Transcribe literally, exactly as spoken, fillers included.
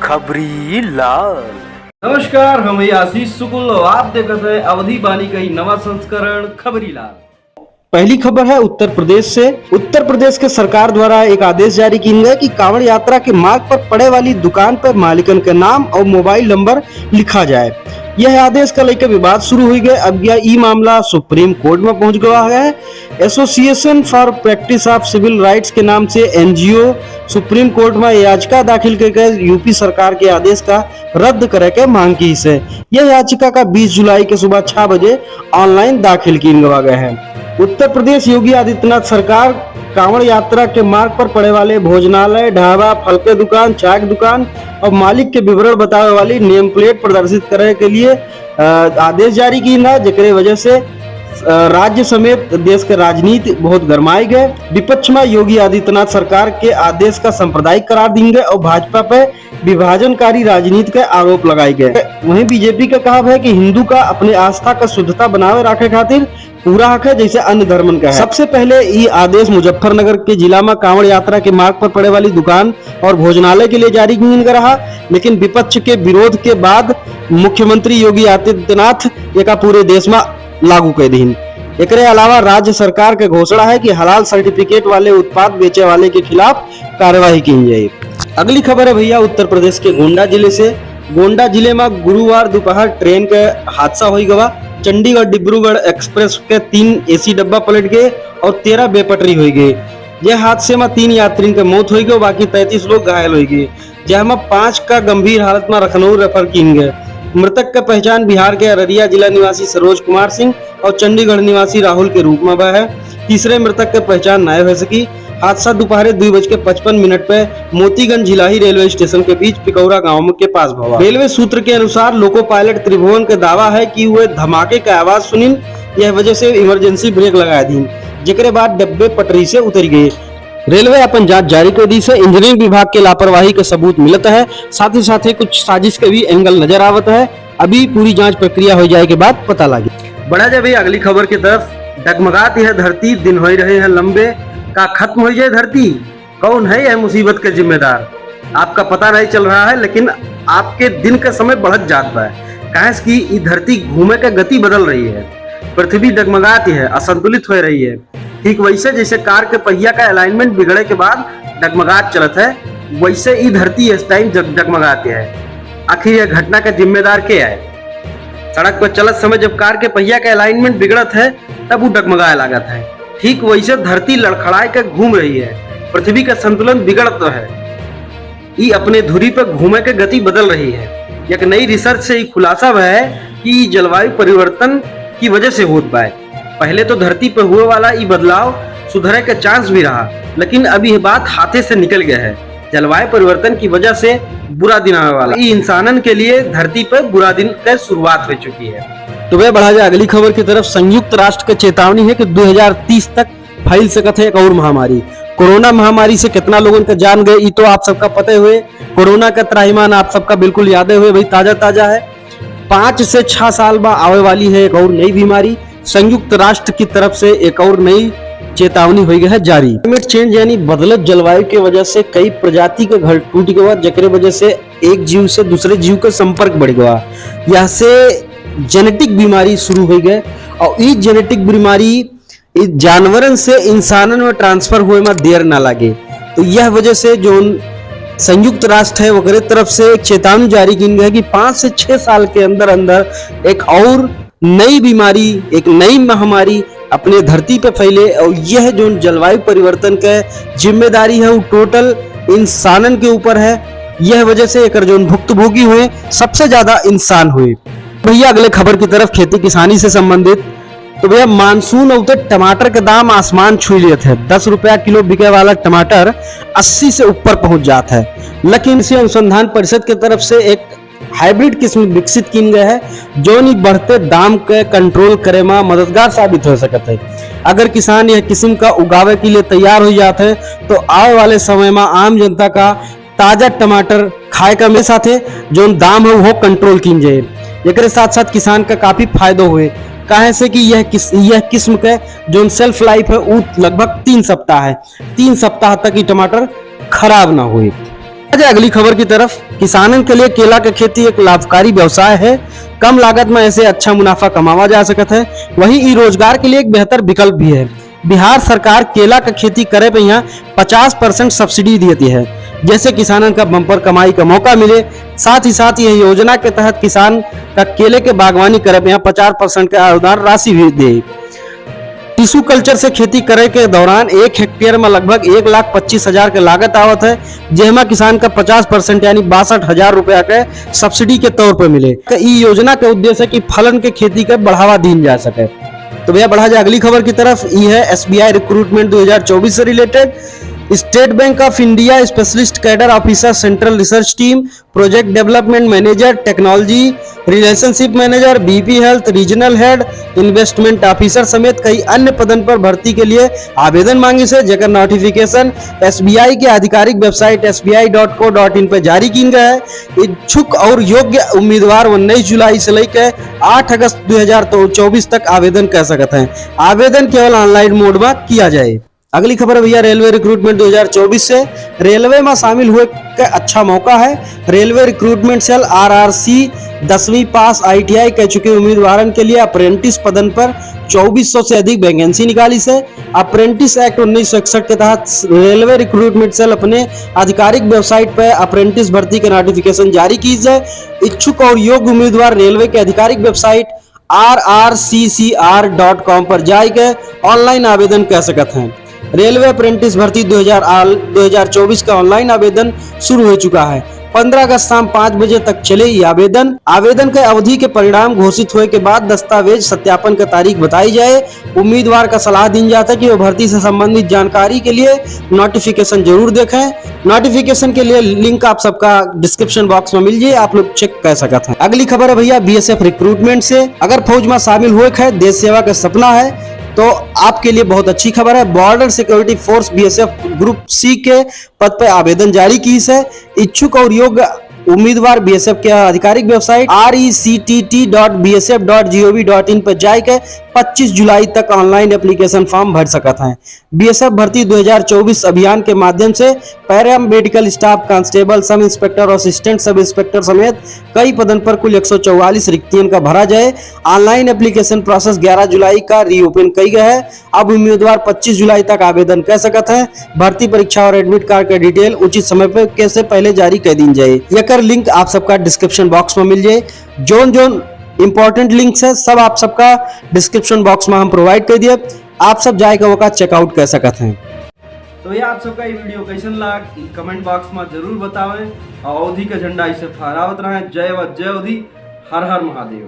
खबरी लाल। नमस्कार, हम हैं आशीष शुक्ल और आप देखत हैं अवधी बानी का ई नवा संस्करण खबरी लाल। पहली खबर है उत्तर प्रदेश से। उत्तर प्रदेश के सरकार द्वारा एक आदेश जारी कीन गए कि कांवड़ यात्रा के मार्ग पर पड़े वाली दुकान पर मालिकन के नाम और मोबाइल नंबर लिखा जाए। यह आदेश का लेकर विवाद शुरू हुई गए। अब यह ई मामला सुप्रीम कोर्ट में पहुंच गया है। Association for Practice of Civil Rights के नाम से एनजीओ सुप्रीम कोर्ट में याचिका दाखिल करके यूपी सरकार के आदेश का रद्द करे के मांग की से। यह याचिका का बीस जुलाई के सुबह छह बजे ऑनलाइन दाखिल कीन गवा गए हैं। उत्तर प्रदेश योगी आदित्यनाथ सरकार कांवड़ यात्रा के मार्ग पर पड़े वाले भोजनालय, ढाबा, फल के दुकान, चाय के दुकान और मालिक के विवरण बतावे वाली नेम प्लेट प्रदर्शित करे के लिए, अ, आदेश जारी कीन है, जेकरे वजह से, अ, राज्य समेत देश के राजनीति बहुत गरमाए गए। विपक्ष में योगी आदित्यनाथ सरकार के आदेश का सांप्रदायिक करार दीन गए और भाजपा पे विभाजनकारी राजनीति के आरोप लगाए गए। वहीं बीजेपी का कहब है कि हिंदू का अपने आस्था का शुद्धता बनावे रखे खातिर पूरा हक है, जैसे अन्य धर्मन का है। सबसे पहले ई आदेश मुजफ्फरनगर के जिला में कांवड़ यात्रा के मार्ग पर पड़े वाली दुकान और भोजनालय के लिए जारी कीन गया रहा, लेकिन विपक्ष के विरोध के बाद मुख्यमंत्री योगी आदित्यनाथ एका पूरे देश में लागू कर दीन। एकरे अलावा राज्य सरकार के घोषणा है कि हलाल सर्टिफिकेट वाले उत्पाद बेचे वाले के खिलाफ कार्यवाही की जाए। अगली खबर है भैया उत्तर प्रदेश के गोंडा जिले से। गोंडा जिले में गुरुवार दोपहर ट्रेन के हादसा हो गवा। चंडीगढ़ डिब्रूगढ़ एक्सप्रेस के तीन एसी डब्बा पलट गए और तेरह बेपटरी हो गए। यह हादसे में तीन यात्रियों के मौत हो गए, बाकी तैंतीस लोग घायल हो गए, जहाँ पाँच का गंभीर हालत में लखनऊ रेफर कीन गए। मृतक का पहचान बिहार के अररिया जिला निवासी सरोज कुमार सिंह और चंडीगढ़ निवासी राहुल के रूप में भा है। तीसरे मृतक के पहचान नाय हो सकी। हादसा दोपहरे दुई बज के पचपन मिनट पे मोतीगंज झिलाही रेलवे स्टेशन के बीच पिकौरा गांव के पास भवा। रेलवे सूत्र के अनुसार, लोको पायलट त्रिभुवन के दावा है कि वे धमाके का आवाज सुनिन, यह वजह से इमरजेंसी ब्रेक लगा दीन, जेकरे बाद डब्बे पटरी से उतर गए। रेलवे अपन जांच जारी कर दी से इंजीनियरिंग विभाग के लापरवाही का सबूत मिलत है, साथ ही साथ कुछ साजिश के भी एंगल नजर आवत है। अभी पूरी जांच प्रक्रिया हो जाए के बाद पता लागे। बढ़ा जाए भैया अगली खबर की तरफ। डगमगात यह धरती, दिन हो रहे हैं लंबे, का खत्म हो जाए धरती? कौन है यह मुसीबत के जिम्मेदार? आपका पता नहीं चल रहा है, लेकिन आपके दिन का समय बढ़त जात बा। काहे से कि ई धरती घूमे के गति बदल रही है, पृथ्वी डगमगात है, असंतुलित हो रही है। ठीक वैसे जैसे कार के पहिया का अलाइनमेंट बिगड़े के बाद डगमगात चलत है, वैसे ई धरती इस टाइम जग-, डगमगात है। आखिर यह घटना का जिम्मेदार के है? सड़क पर चलत समय जब कार के पहिया का अलाइनमेंट बिगड़त है, तब उ डगमगाए लागत है। ठीक वैसे धरती लड़खड़ाए के घूम रही है, पृथ्वी का संतुलन बिगड़त है। ई अपने धुरी पे घूमे के गति बदल रही है। एक नई रिसर्च से ई खुलासा भा है कि ई जलवायु परिवर्तन की वजह से होत बा। पहले तो धरती पे हुए वाला ई बदलाव सुधरे के चांस भी रहा, लेकिन अब यह बात हाथे से निकल गया है। जलवायु परिवर्तन की वजह से बुरा दिन आवे वाला, ई इंसानन के लिए धरती पे बुरा दिन के शुरुआत हो चुकी है। तो भैया बढ़ा जाए अगली खबर की तरफ। संयुक्त राष्ट्र के चेतावनी है कि दो हज़ार तीस तक फैल सकत है एक और महामारी। कोरोना महामारी से कितना लोगन का जान गए, ई तो आप सबका पता ही हुए। कोरोना का त्राहिमाम आप सबका बिल्कुल याद हुए, भाई, ताजा ताजा है। पाँच से छह साल बाद आवे वाली है एक और नई बीमारी। संयुक्त राष्ट्र की तरफ से एक और नई चेतावनी हो गई है जारी। क्लाइमेट चेंज यानी बदलत जलवायु के वजह से कई प्रजाति के घर टूट गवा, जेकरे वजह से एक जीव से दूसरे जीव का संपर्क बढ़ गवा। यह से जेनेटिक बीमारी शुरू हो गए और ई जेनेटिक बीमारी ई जानवरन से इंसानन में ट्रांसफर हुए में देर ना लागे। तो यह वजह से जोन संयुक्त राष्ट्र है, ओकरे तरफ से एक चेतावनी जारी कीन गई है कि पाँच से छह साल के अंदर अंदर एक और नई बीमारी, एक नई महामारी अपने धरती पे फैले और यह जोन जलवायु परिवर्तन के जिम्मेदारी है, वो टोटल इंसानन के ऊपर है। यह वजह से एकर जोन भुक्तभोगी हुए, सबसे ज्यादा इंसान हुए। भैया, अगले खबर की तरफ खेती किसानी से संबंधित। तो भैया, मानसून अउते टमाटर के दाम आसमान छू लेत है। दस रुपया किलो बिके वाला टमाटर अस्सी से ऊपर पहुंच जात है। लेकिन कृषि अनुसंधान परिषद के तरफ से एक हाइब्रिड किस्म विकसित कीन गए है, जौन ई बढ़ते दाम के कंट्रोल करे में मददगार साबित हो सकत है। अगर किसान यह किस्म का उगावे के लिए तैयार हो जात है, तो आवे वाले समय में आम जनता का ताजा टमाटर खाए का में साथे जौन दाम है, वो कंट्रोल कीन जाए। एकरे साथ साथ किसान का काफी फायदो हुए, काहे से कि यह किस-, यह किस्म के जौन शेल्फ लाइफ है, वो लगभग तीन सप्ताह है। तीन सप्ताह तक ये टमाटर खराब ना हुए। अगली खबर की तरफ, किसानन के लिए केला के खेती एक लाभकारी व्यवसाय है। कम लागत में ऐसे अच्छा मुनाफा कमावा जा सकत है। वहीं ई रोजगार के लिए एक बेहतर विकल्प भी है। बिहार सरकार केला के खेती करे पे यहाँ पचास percent subsidy देती है, जैसे किसानन का bumper कमाई का मौका मिले। साथ ही साथ यह योजना के तहत किसान का केले के बागवानी करे पे यहाँ पचास percent का अनुदान राशि भी दे। Tissue culture से खेती करे के दौरान एक hectare में लगभग एक लाख पच्चीस हजार के लागत आवत है, जेमा किसान का पचास percent यानी बासठ हजार रुपया के subsidy के तौर पे मिले। तो ई योजना के उद्देश्य है कि फलन के खेती के बढ़ावा दीन जा सके। तो भैया, बढ़ा जाए अगली खबर की तरफ। ई है S B I recruitment दो हज़ार चउबीस से related। State Bank of India specialist cadre officer, central research team, project development manager, technology relationship manager, B P health, regional head, investment officer समेत कई अन्य पदन पर भर्ती के लिए आवेदन मांगिस है, जेकर notification S B I के आधिकारिक website S B I dot co dot in पर जारी कीन गए है। इच्छुक और योग्य उम्मीदवार उन्नीस जुलाई से लेकर आठ अगस्त दो हज़ार चउबीस तक आवेदन कर सकत हैं। आवेदन केवल online mode में किया जाए। अगली खबर है भैया, रेलवे recruitment दो हज़ार चउबीस से। रेलवे में शामिल हुए के अच्छा मौका है। रेलवे recruitment cell, R R C, दसवीं पास, I T I कर चुके उम्मीदवारन के लिए apprentice पदन पर चउबीस सौ से अधिक vacancy निकालिस है। Apprentice Act उन्नीस सौ इकसठ के तहत रेलवे recruitment cell अपने आधिकारिक website पर apprentice भर्ती के notification जारी कीस है। इच्छुक और योग्य उम्मीदवार रेलवे के आधिकारिक website R R C C R dot com पर जाइके online आवेदन कर सकत हैं। रेलवे apprentice भर्ती दो हज़ार आल-, दो हज़ार चउबीस का online आवेदन शुरू हो चुका है। पन्द्रह अगस्त शाम पाँच बजे तक चले ये आवेदन। आवेदन के अवधि के परिणाम घोषित होए के बाद दस्तावेज सत्यापन का तारीख बताई जाए। उम्मीदवार का सलाह दीन जाता है कि वो भर्ती से संबंधित जानकारी के लिए notification जरूर देखें। Notification के लिए link आप सबका description box में मिल जाए, आप लोग check कर सकत हैं। अगली खबर है भैया, B S F recruitment से। अगर फौज में शामिल हुए के देश सेवा का सपना है तो आपके लिए बहुत अच्छी खबर है। Border Security Force B S F Group C के पद पर आवेदन जारी कीस है। इच्छुक और योग्य उम्मीदवार B S F के आधिकारिक website R E C T T dot B S F dot G O V dot in पर जाइके पच्चीस जुलाई तक online application form भर सकत हैं। B S F भर्ती दो हज़ार चउबीस अभियान के माध्यम से paramedical staff, constable, sub inspector और assistant sub inspector समेत कई पदन पर कुल एक सौ चौवालीस रिक्तियन का भरा जाए। Online application process ग्यारह जुलाई का reopen कई गया है। अब उम्मीदवार पच्चीस जुलाई तक आवेदन कर सकत हैं। भर्ती परीक्षा और admit card के detail उचित समय पे कैसे पहले जारी कर दीन जाए। एकर link आप सबका description box में मिल जाए। जौन जौन important links है, सब आप सबका description box में हम provide कर दिए, आप सब जाइके ओका check out कर सकत हैं। तो भैया, आप सबका ये video कैसन लाग, ई comment box में जरूर बतावें और अवधी का झंडा ऐसे फहरावत रहें। जय व-, जय अवधी, हर हर महादेव।